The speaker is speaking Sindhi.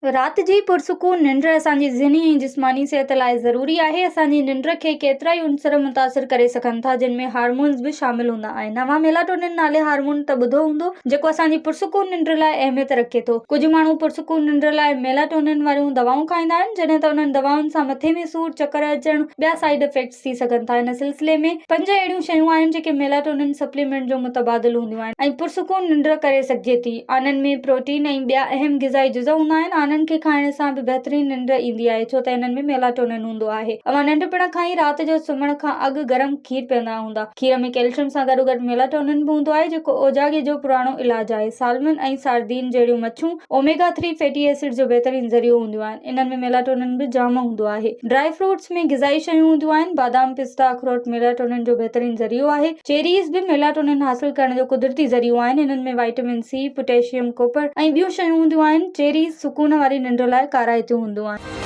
رات جي پرسڪون ننڊ اسان جي ذھني ۽ جسماني صحت لاء ضروري آهي. اسان جي ننڊ کي ڪيترائي عنصر متاثر ڪري سگهن ٿا جن ۾ هارمونز به شامل هوندا آهن. اوهان ميلاٽونن نالي هارمون ته ٻڌو هوندو جيڪو اسان جي پرسڪون ننڊ لاء اهميت رکي ٿو. ڪجهه ماڻهو پرسڪون ننڊ لاء ميلاٽونن واريون دوائون کائيندا آهن جڏهن ته انهن دوائن سان مٿي ۾ سور، چڪر اچڻ، ٻيا سائيڊ افيڪٽس ٿي سگهن ٿا. ان سلسلي ۾ پنج اهڙيون شيون آهن جيڪي ميلاٽونن سپليمينٽ جو متبادل هونديون آهن ۽ پرسڪون ننڊ ڪري سگهجي ٿي. آنن ۾ پروٽين ۽ ٻيا اهم غذائي جز هوندا آهن. آنن کي کائڻ سان به بهترين ننڊ ايندي آهي ڇو ته انهن ۾ ميلاٽونن هوندو آهي. اوهان ننڍپڻ کان ئي رات جو سمهڻ کان اڳ گرم کير پيئندا هوندا. کير ۾ ڪيلشم سان گڏوگڏ ميلاٽونن به هوندو آهي جيڪو اوجاڳي جو پراڻو علاج آهي. سالمن ۽ ساردين جهڙيون مڇون اوميگا ٿري فيٽي ايسڊ جو بهترين ذريعو هونديون آهن. انهن ۾ ميلاٽونن به جام هوندو آهي. ڊرائي فروٽس ۾ غذائي شيون هونديون آهن. بادام، پستا، اخروٽ ميلاٽونن جو بهترين ذريعو آهي. چيريز به ميلاٽونن حاصل ڪرڻ جو قدرتي ذريعو آهن. انهن ۾ وائٽامن سي، پوٽيشيم، ڪوپر ۽ ٻيون شيون هونديون آهن. چيريز سڪون واري ننڊ لاء ڪارائتيون هونديون آهن.